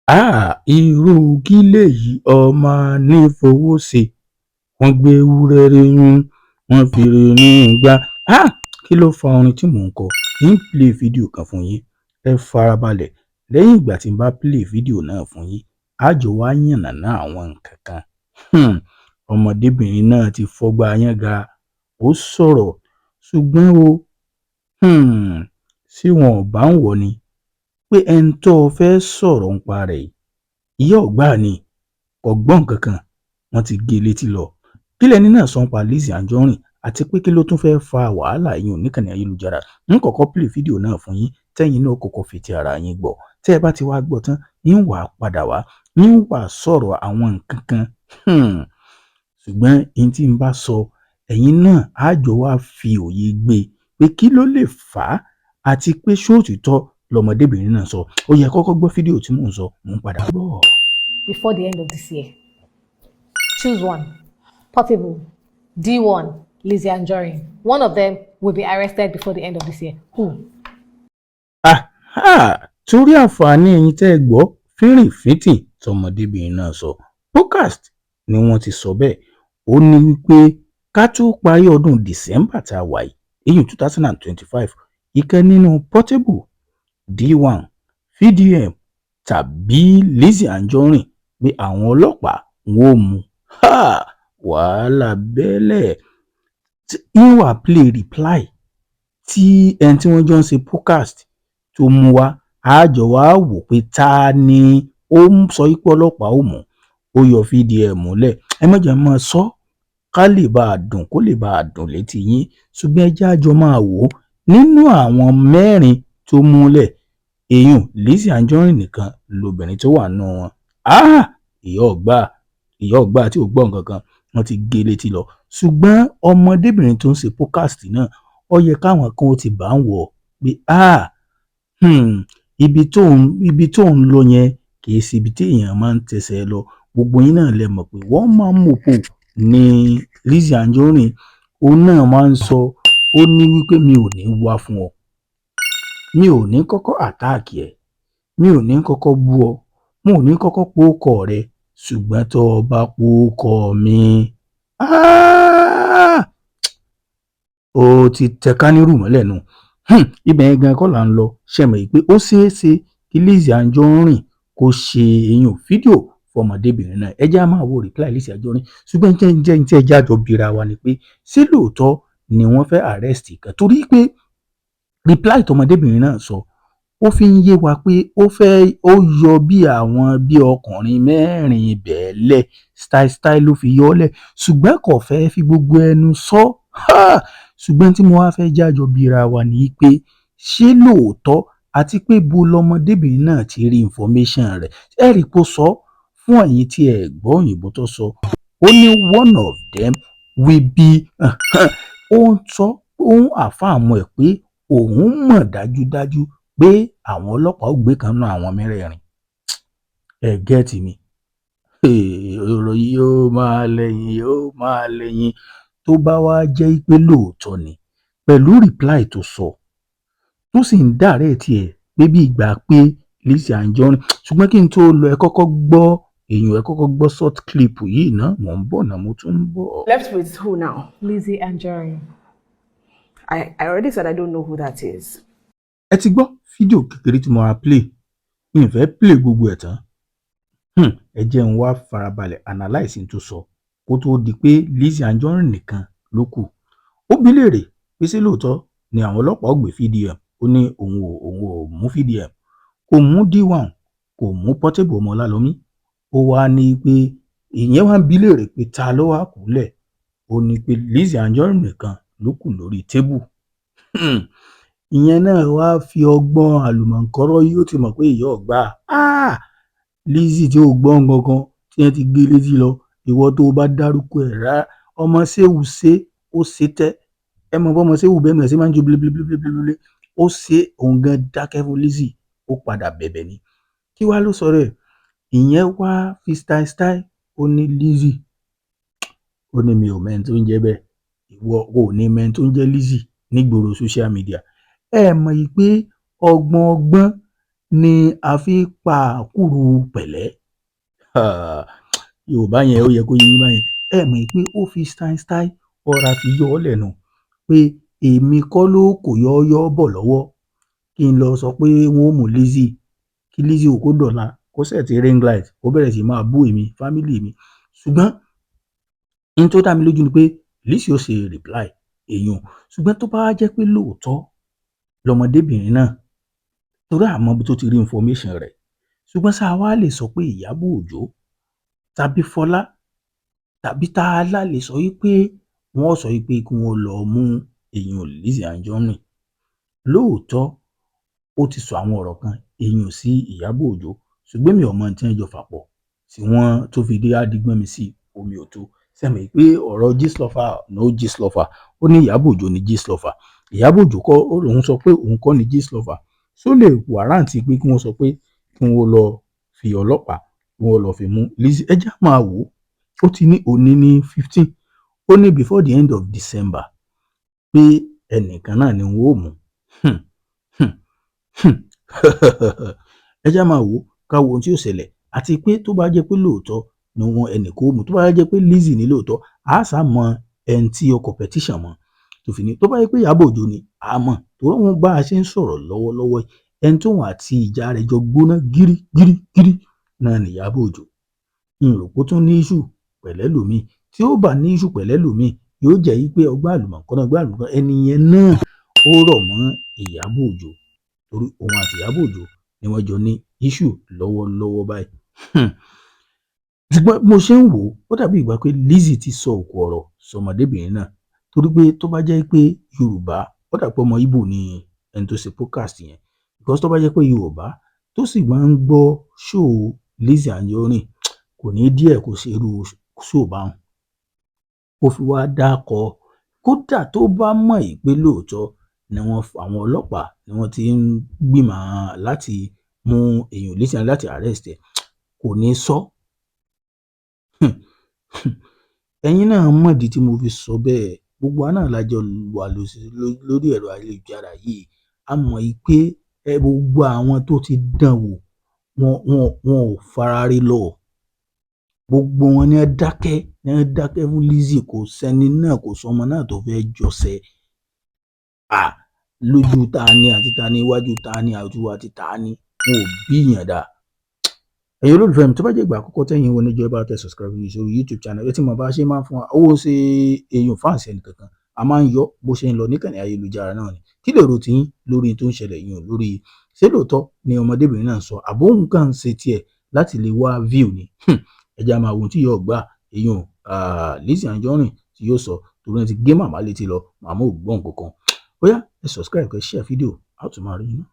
Háà, irú kí lèyí, ọmọ anífowóṣe? Wọ́n gbé ewúrẹ́ rẹ́yìn, wọ́n fi inú gbá. Háà, kí ló fa orin tí mò ń kọ? Ń play fídíò kan fún yín. Ẹ farabalẹ̀. Lẹ́yìn ìgbà tí n bá play fídíò náà fún yín, á jọ wá yànnàná àwọn nǹkan kan. Ọmọdébìnrin náà ti fọgbá yángá, ó sọ̀rọ̀, ṣùgbọ́n o, ṣé wọn ò bá ń wọ̀ ni pé ẹni tó o fẹ́ sọ̀rọ̀ nípa rẹ̀ yìí, ìyá ọ̀gbá ni, kò gbọ́ nǹkan kan, wọ́n ti gé e létí lọ. Kí lẹni náà sọ nípa Lizzy Anjorin, àti pé kí ló tún fẹ́ fa wàhálà yìí níkànnì ayélujára? Ń kọ́kọ́ play fídíò náà fún yín, tẹ́yin náà kọ́kọ́ fetí ara yín gbọ́. Tẹ́ ẹ bá ti wá gbọ́ tán, yín wàá padà wá, yín wàá sọ̀rọ̀ àwọn nǹkan kan. Ṣùgbọ́n n tí n bá sọ, ẹ̀yin náà á jọ wá fi òye gbé e pé kí ló lè fà á, àti pé ṣóòtítọ́ lọmọdébìnrin náà sọ. Ó yẹ kọ́kọ́ gbọ́ fídíò tí mò ń sọ, mò ń padà bọ̀. Before the end of this year. Choose one. Portable, D1, Lizzy Anjorin. One of them will be arrested before the end of this year. Who? Aha! Torí àǹfààní ẹ̀yin tẹ́ ẹ gbọ́ fínrìnfínntìn tọmọdébìnrin náà sọ, podcast ni wọ́n ti sọ bẹ́ẹ̀. Ó ní wípé ká tó parí ọdún December tá a wà yìí, èyí 2025, ìkan nínú Portable, D1, VDM tàbí Lizzy Anjorin, pé àwọn ọlọ́pàá wọn ò mú. Ha! Wàhálà bẹ́lẹ̀. Ń wá play reply tí ẹni tí wọ́n jọ ń ṣe podcast tó mú wá, á jọ wá wò pé ta ni ó ń sọ pé ọlọ́pàá ò mú. Ó yọ VDM lẹ̀. Ẹ má jẹ́ máa sọ ká lè bá a dùn, kó lè bá a dùn létí yín, ṣùgbọ́n ẹ jẹ́ á jọ máa wò ó. Nínú àwọn mẹ́rin tó múlẹ̀, èèyàn Lizzy Anjorin nìkan lobìnrin tó wà nínú wọn. Ah, ìyá ọ̀gbà, ìyá ọ̀gbà tí ò gbọ́ nǹkan kan, wọ́n ti gé e létí lọ. Ṣùgbọ́n ọmọdébìnrin tó ń ṣe podcast náà, ó yẹ káwọn kan ó ti bá ń wọ̀ pé, ah, ibi tó ń lọ yẹn kì í ṣe ibi tí èèyàn máa ń tẹsẹ̀ lọ. Gbogbo yín náà lẹ mọ̀ pé wọ́n máa ń mọ̀pọ̀ ní Lizzy Anjorin. Òun náà máa ń sọ, ó ní wípé mi ò ní wá fún ọ, mi ò ní kọ́kọ́ attack ẹ̀, mi ò ní kọ́kọ́ bú ọ, mo ò ní kọ́kọ́ pòókọ rẹ, ṣùgbọ́n tó o bá pòókọ mi, ah, ó ti tẹ kánírù mọ́lẹ̀ nù. Ibẹ̀ yẹn gan kọ́ là ń lọ. Ṣe mọ̀ pé ó ṣeé ṣe kí Lizzy Anjorin kó ṣe eyín fídíò fọmọdébìnrin náà? Ẹ jẹ́ á máa wo reply Lizzy Anjorin. Ṣùgbọ́n jẹ́ ẹ jẹ́ àjọ bira wa ni pé ṣé lóòótọ́ ni wọ́n fẹ́ arrest kan? Torí pé reply tọmọdébìnrin náà sọ, ó fi ń yé wa pé ó fẹ́ ó yọ bí àwọn bí ọkùnrin mẹ́rin bẹ́ẹ̀ lẹ̀, style style ló fi yọ ọ́ lẹ̀, ṣùgbọ́n kò fẹ́ fi gbogbo ẹnu sọ. Ṣùgbọ́n tí mo wá fẹ́ jájọ bira wa ni pé ṣé lóòótọ́, àti pé bo lọmọdébìnrin náà ti rí information rẹ̀? Ẹ rí i pé ó sọ fún ẹ̀yin tí ẹ gbọ́ òyìnbó tó sọ, ó ní one of them will be. Ó ń sọ, ó ń affirm ẹ̀ pé òun mọ̀ dájúdájú pé àwọn ọlọ́pàá ó gbé kan nínú àwọn mẹ́rẹ̀ẹ̀rin. Ẹ get mi? Ọ̀rọ̀ yìí yóò máa lẹ́yìn, yóò máa lẹ́yìn. Tó bá wá jẹ́ pé lóòótọ́ ni, pẹ̀lú reply tó sọ, tó sì ń direct ẹ̀ pé bí ìgbà pé Lizzy Anjorin. Ṣùgbọ́n kí n tó lọ, ẹ kọ́kọ́ gbọ́ èèyàn, ẹ kọ́kọ́ gbọ́ short clip yìí ná. Mò ń bọ̀ ná, mo tún ń bọ̀. Left with who now? Lizzy Anjorin. I already said I don't know who that is. Ẹ ti gbọ́ fídíò kékeré tí mo ra play, mi ò fẹ́ play gbogbo ẹ̀ tán. Ẹ jẹ́ n wá farabalẹ̀ analyse n tó sọ kó tó di pé Lizzy Anjorin nìkan ló kù. Ó bi léèrè pé ṣé lóòótọ́ ni àwọn ọlọ́pàá ó gbé VDM? Ó ní òun ò mú VDM, kò mú D1, kò mú Portable ọmọ Ọlálọ́mí. Ó wá ní pé ìyẹn wá ń bi léèrè pé ta ló wá kù lẹ̀? Ó ní pé Lizzy Anjorin nìkan ló kù lórí table. Ìyẹn náà wá fi ọgbọ́n àlùmọ̀ǹkọ́rọ́ yìí, ó ti mọ̀ pé ìyá ọ̀gbà, ah, Lizzy tí ò gbọ́ nǹkan kan, tí wọ́n ti gé létí lọ, ìwọ tó o bá dárúkọ ẹ̀ rárá, ọmọ séwu ṣe ó ṣe tẹ́ ẹ mọ̀ bọ́mọ séwu bẹ́ẹ̀ mọ̀ ṣe máa ń ju blébléblébléblé. Ó ṣe òun gan dákẹ́ fún Lizzy, ó padà bẹ̀bẹ̀ ni. Kí wàá ló sọ rẹ̀? Ìyẹn wá fi style style, ó ní Lizzy, ó ní mi ò mẹ́ni tó ń jẹ́ bẹ́ẹ̀, ìwọ ò ní mẹ́ni tó ń jẹ́ Lizzy nígboro social media. Ẹ mọ̀ yìí pé ọgbọ́n ọgbọ́n. Ni a fi pa àkúrú pẹ̀lẹ́. Yorùbá yẹn, ó yẹ kó yé yín báyẹn. Ẹ mọ̀ pé ó fi style style ọ̀rá fi yọ ọ́ lẹ́nu pé èmi kọ́ ló kò yọ́ọ́yọ́ bọ̀ lọ́wọ́ kí n lọ sọ pé wọ́n ó mú Lizzy, kí Lizzy ò kó dọ̀la kó set ring light, kó bẹ̀rẹ̀ sí máa bú èmi, family mi. Ṣùgbọ́n n tó dá mi lójú ni pé Lizzy ó ṣe reply èèyàn. Ṣùgbọ́n tó bá jẹ́ pé lóòótọ́ lọmọdébìnrin náà, torí àmọ́ ibi tó ti rí information rẹ̀, ṣùgbọ́n ṣá wá lè sọ pé Ìyábọ̀ Òjó tàbí Fọlá tàbí tá a lá lè sọ wípé wọ́n sọ wípé kí wọ́n lọ mú èèyàn Lizzy Anjorin? Lóòótọ́, ó ti sọ àwọn ọ̀rọ̀ kan èèyàn sí Ìyábọ̀ Òjó, ṣùgbọ́n mi ò mọ ohun tí wọ́n jọ fà pọ̀ tí wọ́n tó fi dé adigbọ́n mi sí omi ò tó sẹ́mi pé ọ̀rọ̀ Gistlover, no Gistlover. Ó ní Ìyábọ̀ Òjó ní Gistlover, Ìyábọ̀ Òjó kọ́. Ó lóun sọ pé òun kọ́ ní Gistlover. Ṣó lè warrant pé kí wọ́n sọ pé kí wọ́n lọ fi ọlọ́pàá, kí wọ́n lọ fi mú Lizzy? Ẹ já máa wò ó. Ó ti ní òní ní 15, ó ní before the end of December pé ẹnìkan náà ni wọ́n ó mú. Ẹ já máa wò ó, ká wo ohun tí yóò ṣẹlẹ̀, àti pé tó bá jẹ́ pé lóòótọ́ ni wọ́n ẹnì kó mú, tó bá jẹ́ pé Lizzy ní lóòótọ́, á sá mọ ẹni tí ó kọ petition mọ́ tó fi ní. Tó bá jẹ́ pé Ìyábọ̀ Òjó ni, á mọ̀ tó wọn bá a ṣe ń sọ̀rọ̀ lọ́wọ́lọ́wọ́. Ẹni tóun àti ìjà rẹ̀ jọ gbóná gírí gírí gírí náà ní Ìyábọ̀ Òjó. N rò pé ó tún ní issue pẹ̀lẹ́ lòmíì. Tí ó bá ní issue pẹ̀lẹ́ lòmíì, yóò jẹ́ yí pé ọgbọ́n àlùmọ̀kọ́rọ́, ọgbọ́n àlùmọ̀kọ́rọ́ ẹni yẹn náà ó rọ̀ mọ́ Ìyábọ̀ Òjó, torí òun àti Ìyábọ̀ Òjó ni wọ́n jọ ní issue lọ́wọ́lọ́wọ́ báyìí. Ṣùgbọ́n bí mo ṣe ń wò ó, ó dàbí ìgbà pé Lizzy ti sọ òkú ọ̀rọ̀ sọmọdébìnrin náà, torí pé tó bá jẹ́ pé Yorùbá, ó dà pé ọmọ Ìgbò ni ẹni tó ṣe podcast yẹn, because tó bá jẹ́ pé Yorùbá tó sì máa ń gbọ́ show Lizzy Anjorin, kò ní díẹ̀ kó ṣe irú show báwọn kó fi wá dákọ. Kódà tó bá mọ̀ yìí pé lóòótọ́ ni wọ́n, àwọn ọlọ́pàá ni wọ́n ti ń gbìmọ̀ láti mú èèyàn Lizzy, láti arrest ẹ̀, kò ní sọ. Ẹ̀yin náà mọ̀dí tí mo fi sọ bẹ́ẹ̀. Gbogbo wa náà la jọ wà lórí ẹ̀rọ ayélujára yìí. A mọ̀ yìí pé ẹ gbogbo àwọn tó ti dán wò, wọn ò fara rí lọ. Gbogbo wọn ní ẹ dákẹ́, ní ẹ dákẹ́ fún Lizzy. Kò sẹ́ni náà, kò sọmọ náà tó fẹ́ jọṣẹ́ à lójú ta ni àti ta ni, iwájú ta ni àti ta ni, wọn ò bí ìyàn dà. Ẹ̀yin olólùfẹ́ mi, tó bá jẹ́ ìgbà àkọ́kọ́ tẹ́yin wo níjọ́, ẹ bá tẹ subscribe yìí sórí YouTube channel. Ẹ tí mo bá ṣe máa ń fún wa owó ṣe èèyàn fans ẹnì kankan, a máa ń yọ bó ṣe ń lọ níkànnì ayélujára náà ni. Kí lèrò tiyín lórí tó ń ṣẹlẹ̀ yìí? Lórí ṣé lóòótọ́ ni ọmọdébìnrin náà sọ, àbó òun kàn ń ṣe tiẹ̀ láti lè wá view ni? Ẹ jẹ́ á máa wo ohun tí yóò gbà èèyàn Lizzy Anjorin tí yóò sọ, torí wọ́n ti gé màmá létí lọ, màmá ò gbọ́ nǹkan kan. Ó yá, ẹ subscribe, kẹ́ share fídíò, á tún máa rí yín náà.